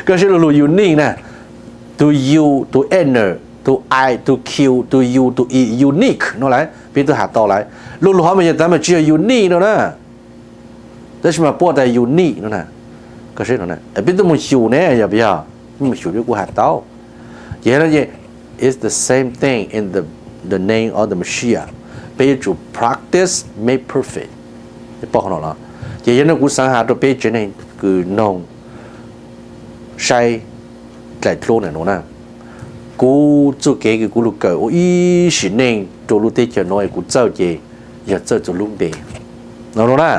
Koj saib lo lus unique na, tus u, tus n, tus i, tus q, tus u, tus i, unique no lawm, peb twb has tau lawm. Lo lus hov mas yog tas mas tsis yog unique no na, tab sis mas puab tas unique no na. Koj saib no, peb twb mus xyum ne, yog puas yog? Mus xyum peb kuj has tau. Ces no ces it's the same thing in the the name of the Messiah. Peb yuav tsum practice make perfect. Peb paub qhov no los? Ces yog no kuv xaav has rau peb tsev neeg kws noog saib dlaim dluab na no na, kuv txuj kev kws kuv lug kawm ua ib sim neej rua lub teb chaws no es kuv txawj ces yog txawj txug lub npe no no na.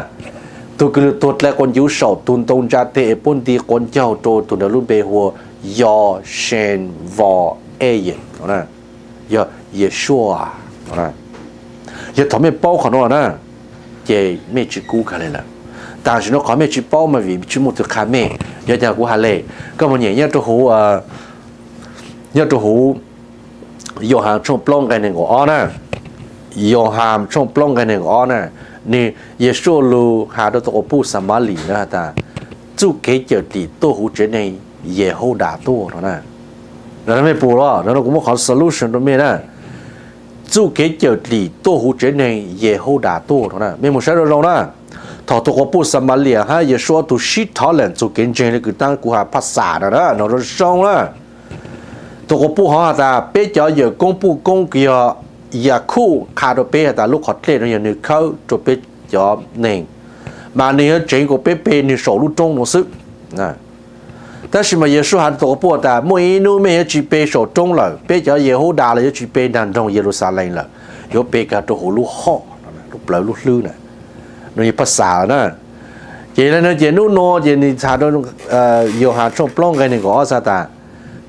Tug kws lug tuag dlai quas ncuv saum tug ntoo ntsa teg es puab nti quav ncaug rua tug ntawd lub npe hu ua Yos Sees Vos Ej Yem no na, yog Yeshua no na. Yog thaum mej paub qhov no lawm na, ces mej tsis kub kag le lawm. Tam sim no qhov mej tsis paub mas vim tsis muaj tug qha mej. Yog cas kuv has le, koj mus nyem nyob rua huv, nyob rua huv Yauhas tshooj plaub nqe neeg nkaum ob na. Yauhas tshooj plaub nqe neeg nkaum ob na, nwg Yeshua lug has rua tug quas puj Xamalis na has tas, txuj kev cawm dim tuaj huv tsev neeg Yehudas tuaj no na. Mej pum los no, kuv muab qhov solution rua mej na. Txuj kev cawm dim tuaj huv tsev neeg Yehudas tuaj no na, mej mus saib zoo zoo na. Thaum tug quas puj Xamalis hab Yeshua ob tug sib thov lees txug kev ntseeg le kws taab kuv has phaj xam na, no zoo zoo na. Tug quas puj hov has tas, peb cov yawm koob puj koob kws yog Yakub qha rua peb has tas lub qhov dlej no yog nwg khawb rua peb cov neeg, mas nwg yuav tseev kuas peb pe nwg saum lub roob no xwb. Tab sis mas Yeshua has rua tug quas puj tas, muaj ib nub mej yuav tsi pe saum roob lawm, peb cov Yehudas los yuav tsi pe nraag nroog Yeluxalees lawm, yuav pe kag rua huv lub hoj, lub plawv lub hlwb na. No yog phaj xam na. Ces le no ces nub nua ces nwg has rua Yauhas tshooj plaub nqe neeg nkaum ob has tas,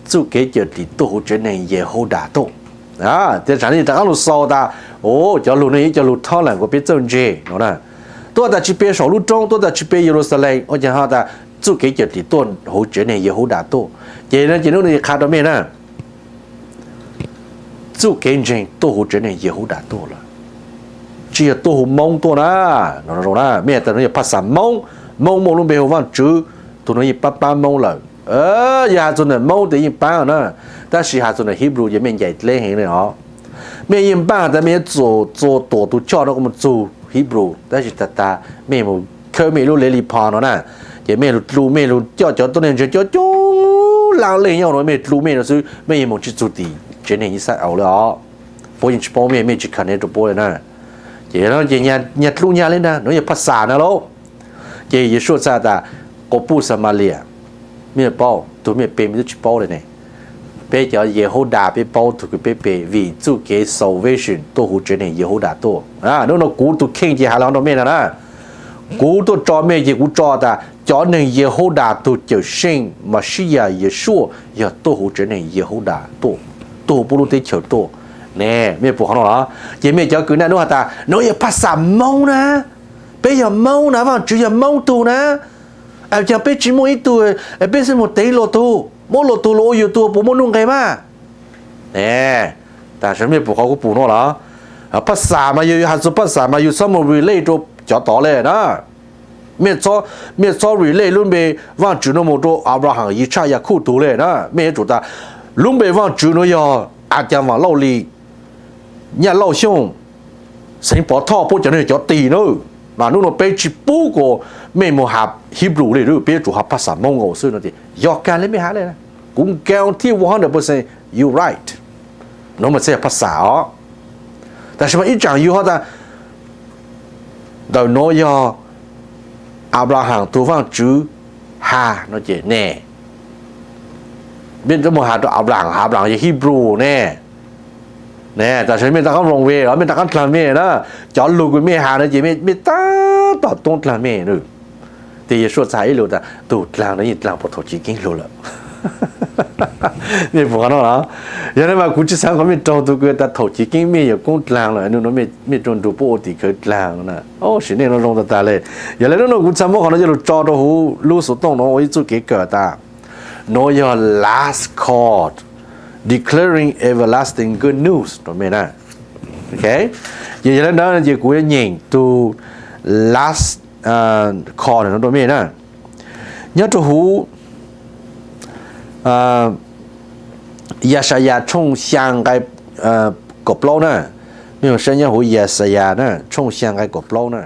txuj kev cawm dim tuaj huv tsev neeg Yehudas tuaj. Tej zaam nwg rov qaab lug xaus tas, cov lug no yog ib co lug thov lees kuas peb txawj ntse no na. Tuaj tas tsi pe saum lub roob, tuaj tas tsi pe Yeluxalees, ua caag has tas txuj kev cawm dim tuaj huv tsev neeg Yehudas tuaj. Ces no ces nub nua qha rua mej na, txuj kev ntseeg tuaj huv tsev neeg Yehudas tuaj lawm, tsi yog tuaj huv Moob tuaj na. No zoo na, mej has tas no yog phaj xam Moob, Moob muaj lub npe hu Vaajtswv, tug no yeej paab paab Moob lawm. Yog has txug ntawm Moob tes yeej paab na, tab sis has txug ntawm Hebrew ces mej ncaim dleb heev le os. Mej yeej npaaj has tas mej yuav txua tuam tug choj no kuas moog txug Hebrew, tab sis tag tag mej mus khawb mej lub lev li pho no na, ces mej lug dlu mej lug coj cov tuab neeg ntseeg coob coob laab leej nyob no mej dlu mej no xwb, mej yeej moog tsi txug tim tsev neeg Yixalayees le os. Puab yeej tsi paub mej, mej tsi khav rua puab le na. Ces nyag dlu nyag le ntag, no yog phaj xam na lauj. Ces Yeshua txhaj tas, quas puj Xamalis, mej paub tug mej pe mej twb tsi paub le ne. Peb cov Yehudas peb paub tug kws peb pe vim txuj kev salvation tuaj huv tsev neeg Yehudas tuaj. Nub nua kuv tug kheej ces has le rua mej no na. Kuv tuaj tso mej ces kuv tso tas cov neeg Yehudas tug Cawmseej Mashiach Yeshua yog tuaj huv tsev neeg Yehudas tuaj, tuaj huv puab lub teb chaws tuaj. Ne mej pum qhov no los? Ces mej cov kws naj nub has tas no yog phaj xam Moob na, peb yog Moob na, Vaajtswv yog Moob tug na, caag peb tsi muaj ib tug, peb xib mus tev luas tug, muab luas tug lug ua yug tug puas muaj nuj nqes mas? Ne, tam sim mej pum qhov kuv pum no los? Phaj xam mas yug has txug phaj xam mas yug txhob mus relate rua cov tod le na. Mej txhob relate lub npe Vaajtswv no mus rua Abraham, Yitshaj, Yakhub tug le na. Mej yuav tsum tas lub npe Vaajtswv no yog A Caas, Vaam Lauj Lis, Nyaj Lauj Xyooj, Xeev Pov Thoj, puab cov no yog cov tis na. Mas nub nua peb tsi pub kuas mej mus has Hebrew le, peb yuav tsum has phaj xam Moob nkaus xwb no ces yog kag le mej has le. Kuv guarantee one hundred percent you right. No mas txhaj yog phaj xam os. Tam sim mas ib tsaam yug has tas ntawm nuav yog Abraham tug Vaajtswv has no ces ne, mej mus has rua Abraham, Abraham yog Hebrew ne. Ne, tam sim mej rov qaab wrong way los mej rov qaab dlaag mej na. Cov lug kws mej has no ces mej tab tom toob dlaag mej. Tes Yeshua txhaj has ib lus tas tug dlaag no yeej dlaag puag thaum chiv keeb lug lawm. Mej pum qhov no los? Yog le mas kuv tsi xaav kom mej raug tug kws tas thaum chiv keeb mej yuav koob dlaag lawm, nub nua mej rua nrug puab ua tim khawv dlaag na. Sim neej no zoo tag tag le. Yog le nub nua kuv txhaj muab qhov no coj lug tso rua huv lub xuv tooj no ua ib txuj kev kawm tas nuav yog last call, declaring everlasting good news rua mej na. Ces yog le ntawd ces kuv yuav nyeem tug last call no rua mej na. Nyob rua huv Yaxayas tshooj xyaa nqai kaum plaub na. Mej mus saib nyob huv Yaxayas na, tshooj xyaa nqai kaum plaub na.